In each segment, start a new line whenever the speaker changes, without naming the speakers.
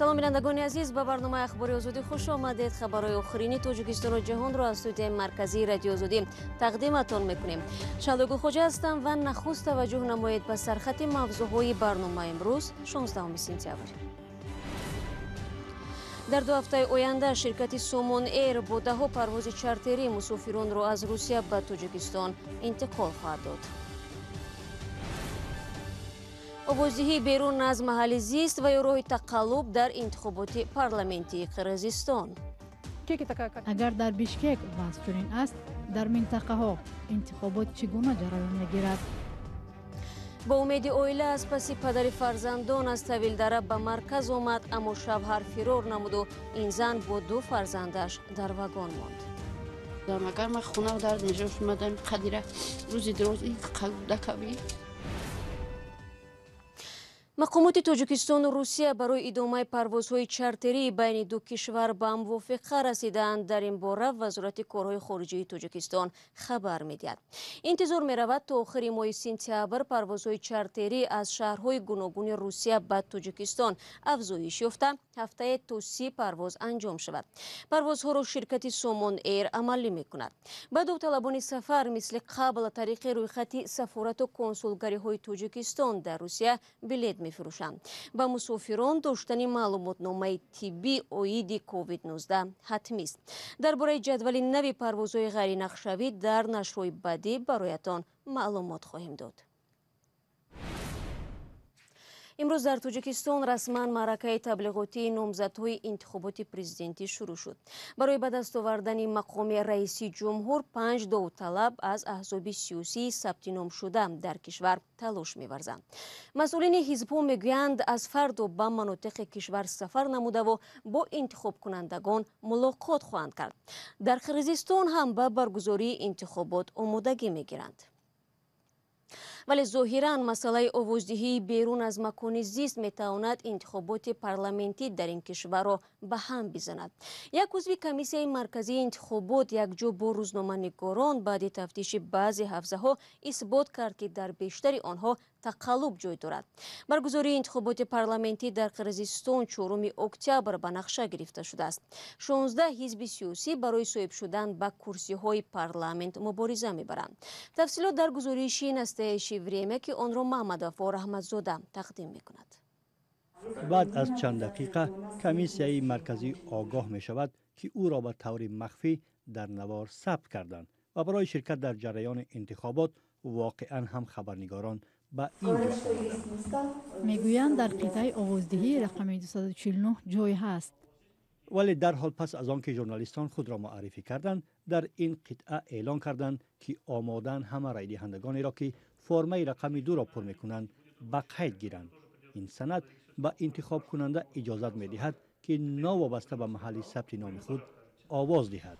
Салом, бинандагони азиз, ба барномаи Ахбори Озодӣ хуш омадед. Хабарҳои охирини Тоҷикистону ҷаҳонро аз студияи марказии Радиои Озодӣ тақдиматон мекунем. Шаҳло Гулхоҷа ҳастам ва нахуст таваҷҷӯҳ намоед ба сархати мавзӯъҳои барномаи имрӯз, 16 сентябр. Дар 2 ҳафтаи оянда ширкати Сомон Эйр бо даҳҳо парвози чартерӣ мусофиронро аз Русия ба Тоҷикистон интиқол хоҳад дод. Овоздиҳии берун аз маҳалли зист ва ё роҳи тақаллуб дар интихоботи парламентии Қирғизистон.
Агар дар Бишкек вазъ чунин аст, дар минтақаҳо интихобот чӣ гуна ҷараён мегирад?
Бо умеди оила аз паси падари фарзандон аз Тавилдара ба марказ омад, аммо шавҳар фирор намуду ин зан бо ду фарзандаш дар вагон монд.
Агар ман хона дар нижо шумадам, қадира рӯзи дироз ин қалудакаби.
Мақомоти Тоҷикистону Русия барои идомаи парвозҳои чартерии байни ду кишвар ба мувофиқа расидаанд. Дар ин бора Вазорати корҳои хориҷии Тоҷикистон хабар медиҳад. Интизор меравад, то охири моҳи сентябр парвозҳои чартерӣ аз шаҳрҳои гуногуни Русия ба Тоҷикистон афзоиш ёфта, ҳафтае то 30 парвоз анҷом шавад. Парвозҳоро ширкати Сомон Эйр амалӣ мекунад. Ба довталабони сафар мисли қабл тариқи рӯйхати сафорату консулгариҳои Тоҷикистон дар Русия билет мефурӯшанд. Ба мусофирон доштани маълумотномаи тиббӣ оиди COVID-19 ҳатмист. Дар бораи ҷадвали нави парвозҳои ғайринақшавӣ дар нашрҳои баъдӣ бароятон маълумот хоҳем дод. Имрӯз дар Тоҷикистон расман маъракаи таблиғотии номзадҳои интихоботи президентӣ шурӯъ шуд. Барои ба даст овардани мақоми раиси ҷумҳур панҷ довталаб аз аҳзоби сиёсии сабтиномшуда дар кишвар талош меварзанд. Масъулини ҳизбҳо мегӯянд, аз фардо ба манотиқи кишвар сафар намудаву бо интихобкунандагон мулоқот хоҳанд кард. Дар Қирғизистон ҳам ба баргузории интихобот омодагӣ мегиранд, вале зоҳиран масъалаи овоздиҳии берун аз макони зист метавонад интихоботи парламентӣ дар ин кишварро ба ҳам бизанад. Як узви Комиссияи марказии интихобот якҷо бо рӯзноманигорон баъди тафтиши баъзе ҳавзаҳо исбот кард, ки дар бештари онҳо тақаллуб ҷой дорад. Баргузории интихоботи парламентӣ дар Қирғизистон 4 октябр ба нақша гирифта шудааст. 16 ҳизби сиёсӣ барои соҳиб шудан ба курсиҳои парламент мубориза мебаранд. Тафсилот дар гузориши «Настоящее время», ки онро Маҳмадвафо Раҳматзода тақдим мекунад.
Баъд аз чанд дақиқа Комиссияи марказӣ огоҳ мешавад, ки ӯро ба таври махфӣ дар навор сабт карданд ва барои ширкат дар ҷараёни интихобот воқеан ҳам хабарнигорон ба ин ҷо омаданд.
Мегӯянд, дар қитъаи овоздиҳии рақами 249 ҷой ҳаст.
Вале дарҳол пас аз он ки журналистон худро муаррифӣ карданд, дар ин қитъа эълон карданд, ки омодаанд ҳама райдиҳандагонеро, ки формаи рақами дуро пур мекунанд, ба қайд гиранд. Ин санад ба интихобкунанда иҷозат медиҳад, ки новобаста ба маҳалли сабти номи худ овоз диҳад.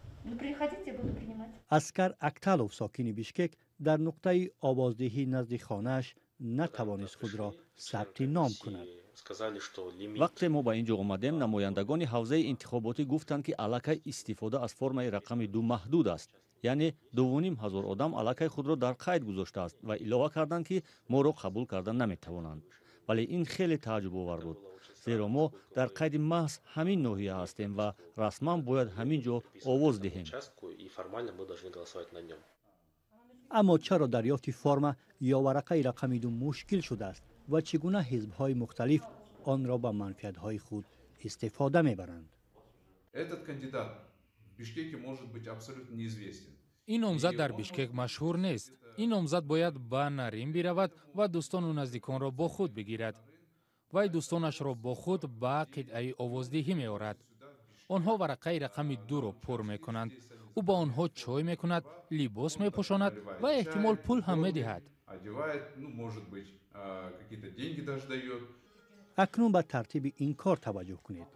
Аскар Акталов, сокини Бишкек, дар нуқтаи овоздиҳӣ назди хонааш натавонист худро сабти ном кунад.
Вақте мо ба ин ҷо омадем, намояндагони ҳавзаи интихоботӣ гуфтанд, ки аллакай истифода аз формаи рақами ду маҳдуд аст, яъне 2,5 ҳазор одам аллакай худро дар қайд гузоштааст, ва илова карданд, ки моро қабул карда наметавонанд. Вале ин хеле тааҷҷубовар буд, зеро мо дар қайди маҳз ҳамин ноҳия ҳастем ва расман бояд ҳамин ҷо овоз диҳем.
Аммо чаро дарёфти форма ё варақаи рақами ду мушкил шудааст ва чӣ гуна ҳизбҳои мухталиф онро ба манфиатҳои худ истифода мебаранд?
Этот кандидат в Бишкеке может быть абсолютно неизвестен.
Ин номзад дар Бишкек машҳур нест. Ин номзад бояд ба Нарин биравад ва дӯстону наздиконро бо худ бигирад. Вай дӯстонашро бо худ ба қитъаи овоздиҳӣ меорад. Онҳо варақаи рақами дуро пур мекунанд. Ӯ ба онҳо чой мекунад, либос мепӯшонад ва эҳтимол пул ҳам медиҳад.
Одевает, ну, может быть, какие-то деньги даже дает.
Акнун ба тартиби ин кор таваҷҷӯҳ кунед.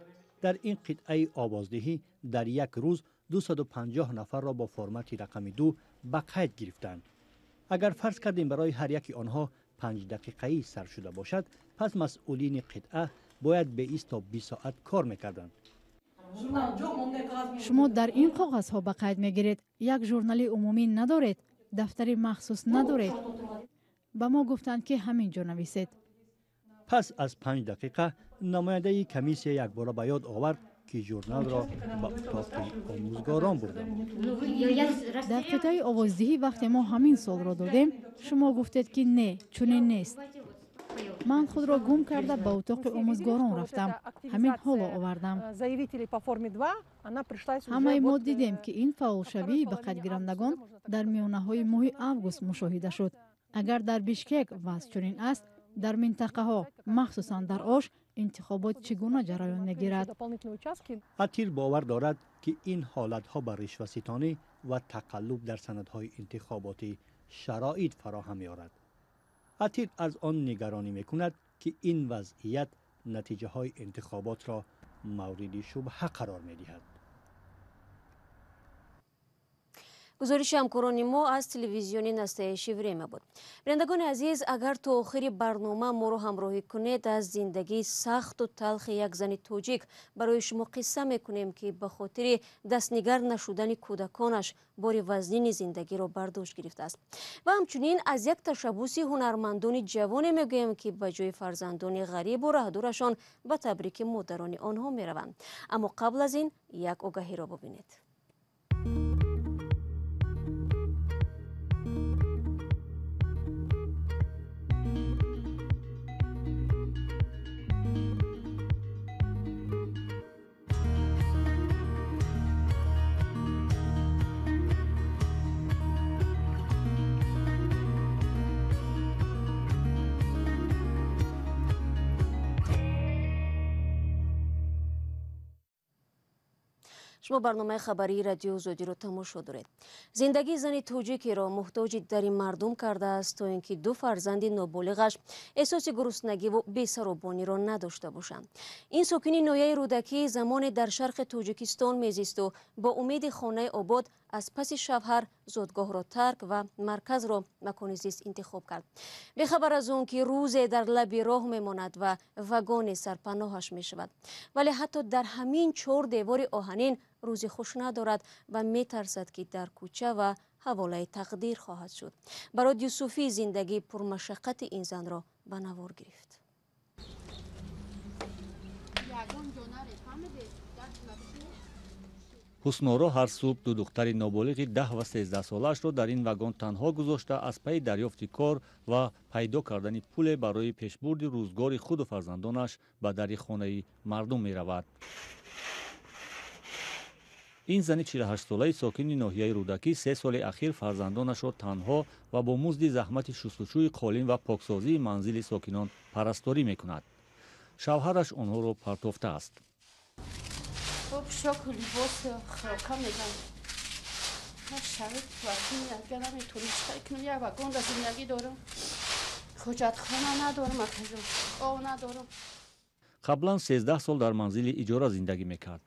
Дар ин қитъаи овоздиҳӣ дар як рӯз 250 нафарро бо формати рақами ду ба қайд гирифтанд. Агар фарз кардем, барои ҳар яки онҳо 5 дақиқаӣ сарф шуда бошад, пас масъулини қитъа бояд беист то 20 соат кор мекарданд.
Шумо дар ин коғазҳо ба қайд мегиред. Як журнали умумӣ надоред, дафтари махсус надоред. Ба мо гуфтанд, ки ҳамин ҷо нависед.
Пас аз 5 дақиқа Намояндаи комиссия якбора ба ёд овард, ки журналро ба утоқи омӯзгорон бурдам.
Дар қитъаи овоздиҳӣ вақте мо ҳамин суолро додем, шумо гуфтед, ки не, чунин нест. Ман худро гум карда ба утоқи омӯзгорон рафтам, ҳамин ҳоло овардам. Ҳамаи мо дидем, ки ин фаъолшавии ба қайдгирандагон дар миёнаҳои моҳи август мушоҳида шуд. Агар дар Бишкек вазъ чунин аст, дар минтақаҳо, махсусан дар Ош, интихобот чӣ гуна ҷараён мегирад?
Атир бовар дорад, ки ин ҳолатҳо ба ришваситонӣ ва тақаллуб дар санадҳои интихоботӣ шароит фароҳам меорад. Атир аз он нигаронӣ мекунад, ки ин вазъият натиҷаҳои интихоботро мавриди шубҳа қарор медиҳад.
Гузориши ҳамкорони мо аз телевизиони «Настоящее время» буд. Бинандагони азиз, агар то охири барнома моро ҳамроҳӣ кунед, аз зиндагии сахту талхи як зани тоҷик барои шумо қисса мекунем, ки ба хотири дастнигар нашудани кӯдаконаш бори вазнини зиндагиро бар дӯш гирифтааст. Ва ҳамчунин аз як ташаббуси ҳунармандони ҷавоне мегӯем, ки ба ҷои фарзандони ғарибу раҳдурашон ба табрики модарони онҳо мераванд. Аммо қабл аз ин як огаҳиро бубинед. Шумо барномаи хабарии Радио Озодиро тамошо доред. Зиндагии зани тоҷикиро муҳтоҷи дари мардум кардааст, то ин ки ду фарзанди ноболиғаш эҳсоси гуруснагиву бесаробониро надошта бошанд. Ин сокини ноҳияи Рӯдакӣ замоне дар шарқи Тоҷикистон мезисту бо умеди хонаи обод аз паси шавҳар зодгоҳро тарк ва марказро макони зист интихоб кард. Бехабар аз он ки рӯзе дар лаби роҳ мемонад ва вагони сарпаноҳаш мешавад. Вале ҳатто дар ҳамин чор девори оҳанин рӯзи хуш надорад ва метарсад, ки дар кӯча ва ҳаволаи тақдир хоҳад шуд. Барод Юсуфӣ зиндагии пурмашаққати ин занро ба навор гирифт.
Ҳусноро ҳар субҳ ду духтари ноболиғи 10 ва 13 солаашро дар ин вагон танҳо гузошта, аз пайи дарёфти кор ва пайдо кардани пуле барои пешбурди рӯзгори худу фарзандонаш ба дари хонаи мардум меравад. Ин зани 48-солаи сокини ноҳияи Рӯдакӣ 3 соли ахир фарзандонашро танҳо ва бо музди заҳмати шустушӯи қолин ва поксозии манзили сокинон парасторӣ мекунад. Шавҳараш онҳоро партофтааст.
Пӯшоку либос хӯрока медам. Шароит вазин агар наметонам чӣ кунам, як вагон дар зиндагӣ дорам. Ҳоҷатхона надорам, акаҷон, об надорам.
Қаблан 13 сол дар манзили иҷора зиндагӣ мекард.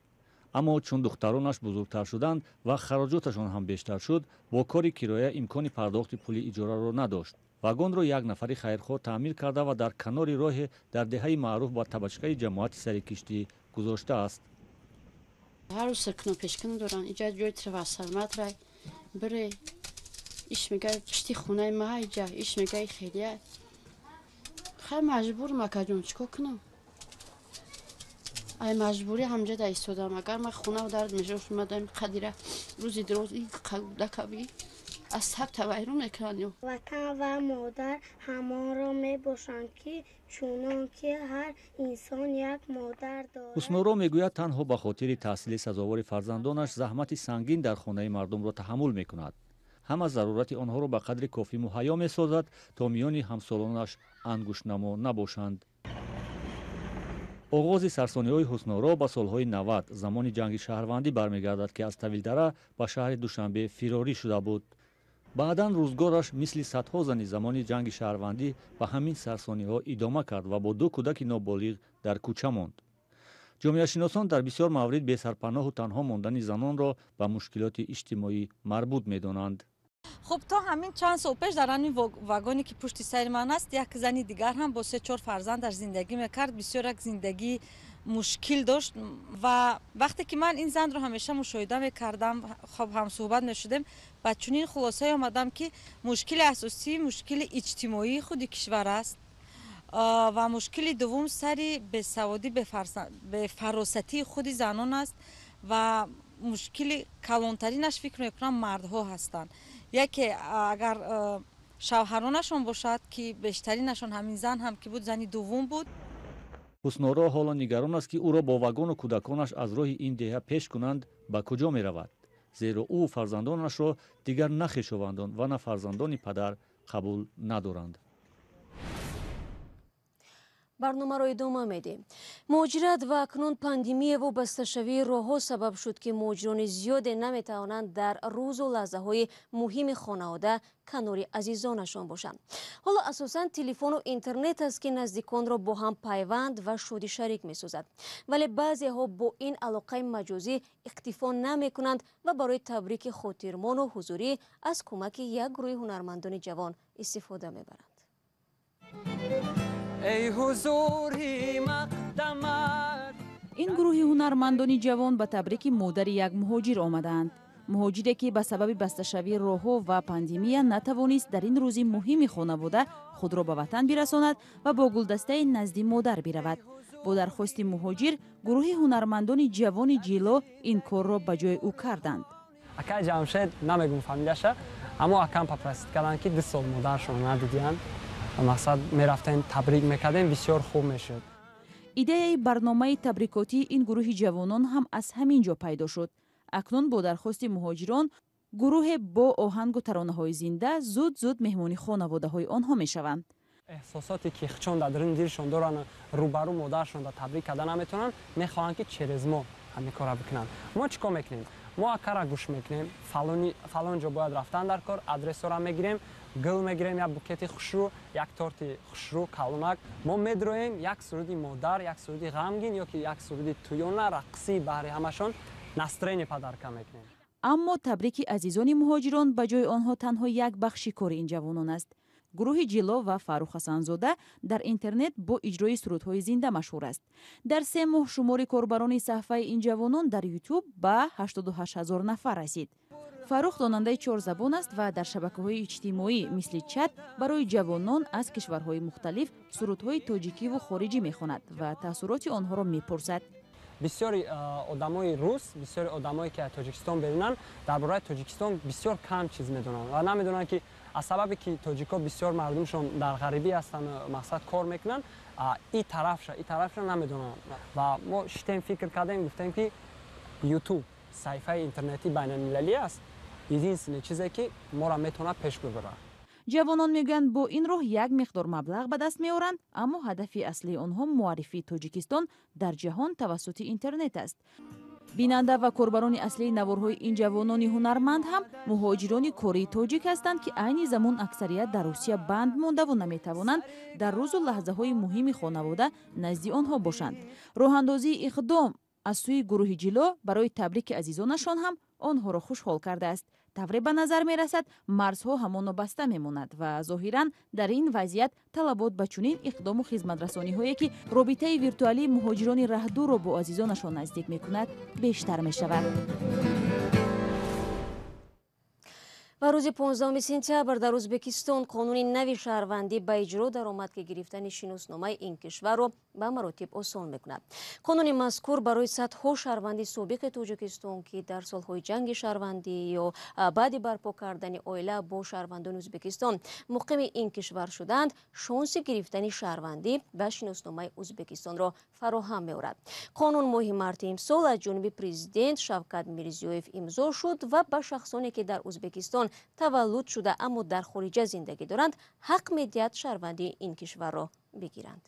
Аммо чун духтаронаш бузургтар шуданд ва хароҷоташон ҳам бештар шуд, бо кори кироя имкони пардохти пули иҷораро надошт. Вагонро як нафари хайрхоҳ таъмир карда ва дар канори роҳе дар деҳаи маъруф ба табачкаи ҷамоати сари киштӣ гузоштааст.
Ҳар рӯз сиркуну пешкуну доранд. Иҷа ҷои травасармат рай бире иш мега пишти хонаи ма иҷа иш мега хелия. Хай маҷбурам, акаҷон, чӣ кор кунам? Ай маҷбурӣ ҳамҷа да истодам. Агар ман хона дард мешуд, мадам қадира рӯзи дароз ин кӯдакаби аз саб тавайрон мекунанд.
Ватан ва модар ҳамонро мебошанд, ки чунон ки ҳар инсон як модар дорад.
Ҳусноро мегӯяд, танҳо ба хотири таҳсили сазовори фарзандонаш заҳмати сангин дар хонаи мардумро таҳаммул мекунад. Ҳама зарурати онҳоро ба қадри кофӣ муҳайё месозад, то миёни ҳамсолонаш ангуштнамо набошанд. Оғози сарсониҳои Ҳусноро ба солҳои 90 замони ҷанги шаҳрвандӣ бармегардад, ки аз Тавилдара ба шаҳри Душанбе фирорӣ шуда буд. Баъдан рӯзгораш мисли садҳо зани замони ҷанги шаҳрвандӣ ба ҳамин сарсониҳо идома кард ва бо ду кӯдаки ноболиғ дар кӯча монд. Ҷомеашиносон дар бисёр маврид бесарпаноҳу танҳо мондани занонро ба мушкилоти иҷтимоӣ марбут медонанд.
Хуб, то ҳамин чанд сол пеш дар ҳамин вагоне ки пушти сари ман аст, як зани дигар ҳам бо 3-4 фарзандаш зиндагӣ мекард. Бисёр як зиндагии мушкил дошт ва вақте ки ман ин занро ҳамеша мушоҳида мекардам, хоб ҳамсӯҳбат мешудем, ба чунин хулосае омадам, ки мушкили асосӣ мушкили иҷтимоии худи кишвар аст. Ва мушкили дуввум сари бесаводӣ, бефаросатии худи занон аст ва мушкили калонтаринаш, фикр мекунам, мардҳо ҳастанд. Яке агар шавҳаронашон бошад, ки бештаринашон ҳамин зан ҳам ки буд, зани дуввум буд.
Ҳусноро ҳоло нигарон аст, ки ӯро бо вагону кӯдаконаш аз роҳи ин деҳа пеш кунанд, ба куҷо меравад, зеро ӯ фарзандонашро дигар на хешовандон ва на фарзандони падар қабул надоранд.
Барномаро идома медиҳем. Муҳоҷират ва акнун пандемияву басташавии роҳҳо сабаб шуд, ки муҳоҷирони зиёде наметавонанд дар рӯзу лаҳзаҳои муҳими хонавода канори азизонашон бошанд. Ҳоло асосан телефону интернет аст, ки наздиконро бо ҳам пайванд ва шоди шарик месозад. Вале баъзеҳо бо ин алоқаи маҷозӣ иктифо намекунанд ва барои табрики хотирмону ҳузурӣ аз кӯмаки як гурӯҳи ҳунармандони ҷавон истифода мебаранд.
Ин гурӯҳи ҳунармандони ҷавон ба табрики модари як муҳоҷир омадаанд, муҳоҷире ки ба сабаби басташавии роҳҳо ва пандемия натавонист дар ин рӯзи муҳими хонавода худро ба ватан бирасонад ва бо гулдастаи назди модар биравад. Бо дархости муҳоҷир гурӯҳи ҳунармандони ҷавони Ҷило ин корро ба ҷои ӯ карданд.
Акай Ҷамшед, намегум фамилияша, аммо акам попросить карданд, ки 2 сол модаршон надидиянд. Мақсад, мерафтем, табрик мекардем, бисёр хуб мешуд.
Идеяи барномаи табрикотии ин гурӯҳи ҷавонон ҳам аз ҳамин ҷо пайдо шуд. Акнун бо дархости муҳоҷирон гурӯҳе бо оҳангу таронаҳои зинда зуд зуд меҳмони хонаводаҳои онҳо мешаванд.
Эҳсосоте ки хичон дар даруни дилшон доранд, рӯбарӯ модаршон да табрик карда наметавонанд, мехоҳанд, ки через мо ҳамин корро бикунанд. Мо чӣ кор мекунем? Мо акара гӯш мекунем, фалон ҷо бояд рафтан дар кор, адресҳоро мегирем, гул мегирем, як букети хушрӯ, як торти хушрӯ калонак. Мо медроем, як суруди модар, як суруди ғамгин ё ки як суруди тӯёна рақсӣ баҳри ҳамашон настроение подарка мекунем.
Аммо табрики азизони муҳоҷирон ба ҷои онҳо танҳо як бахши кори ин ҷавонон аст. Гурӯҳи Ҷило ва Фаррух Ҳасанзода дар интернет бо иҷрои сурудҳои зинда машҳур аст. Дар 3 моҳ шумори корбарони саҳфаи ин ҷавонон дар Ютуб ба 88 ҳазор нафар расид. Фаррух донандаи чор забон аст ва дар шабакаҳои иҷтимоӣ мисли чат барои ҷавонон аз кишварҳои мухталиф сурудҳои тоҷикиву хориҷӣ мехонад ва таассуроти онҳоро мепурсад.
Бисёри одамои рус, бисёри одамое ки аз Тоҷикистон берунанд, дар бораи Тоҷикистон бисёр кам чиз медонанд ва намедонанд, ки аз сабабе ки тоҷикҳо бисёр мардумшон дар ғарибӣ ҳастанд, мақсад, кор мекунанд, и тарафша намедонанд. Ва мо шитем, фикр кардем, гуфтем, ки Ютуб саҳифаи интернетӣ байналмилалӣ аст, единственное чизе ки моро метавонад пеш бибарад.
Ҷавонон мегӯянд, бо ин роҳ як миқдор маблағ ба даст меоранд, аммо ҳадафи аслии онҳо муаррифии Тоҷикистон дар ҷаҳон тавассути интернет аст. Бинанда ва корбарони аслии наворҳои ин ҷавонони ҳунарманд ҳам муҳоҷирони кории тоҷик ҳастанд, ки айни замон аксарият дар Русия банд мондаву наметавонанд дар рӯзу лаҳзаҳои муҳими хонавода назди онҳо бошанд. Роҳандозии иқдом аз сӯи гурӯҳи Ҷило барои табрики азизонашон ҳам онҳоро хушҳол кардааст. Тавре ба назар мерасад, марзҳо ҳамоно баста мемонад ва зоҳиран дар ин вазъият талабот ба чунин иқдому хизматрасониҳое, ки робитаи виртуалии муҳоҷирони раҳдурро бо азизонашон наздик мекунад, бештар мешавад.
Ва рӯзи 15 сентябр дар Ӯзбекистон қонуни нави шаҳрвандӣ ба иҷро даромад, ки гирифтани шиносномаи ин кишварро ба маротиб осон мекунад. Қонуни мазкур барои садҳо шаҳрванди собиқи Тоҷикистон, ки дар солҳои ҷанги шаҳрвандӣ ё баъди барпо кардани оила бо шаҳрвандони Ӯзбекистон муқими ин кишвар шуданд, шонси гирифтани шаҳрвандӣ ва шиносномаи Ӯзбекистонро фароҳам меорад. Қонун моҳи марти имсол аз ҷониби президент Шавкат Мирзиёев имзо шуд ва ба шахсоне, ки дар Ӯзбекистон таваллуд шуда, аммо дар хориҷа зиндагӣ доранд, ҳақ медиҳад шаҳрвандии ин кишварро бигиранд.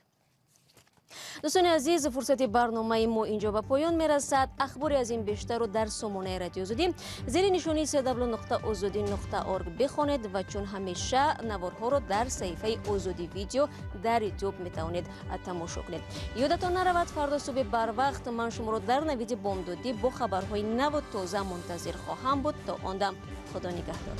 Дӯстони азиз, фурсати барномаи мо инҷо ба поён мерасад. Ахбори аз ин бештарро дар сомонаи Радиои Озодӣ зери нишонии cw.ozodi.org бихонед ва чун ҳамеша наворҳоро дар саҳифаи Озодӣ Видео дар Ютуб метавонед тамошо кунед. Ёдатон наравад, фардо субҳи барвақт ман шуморо дар Навиди бомдодӣ бо хабарҳои наву тоза мунтазир хоҳам буд. То он дам, Худо нигаҳдор.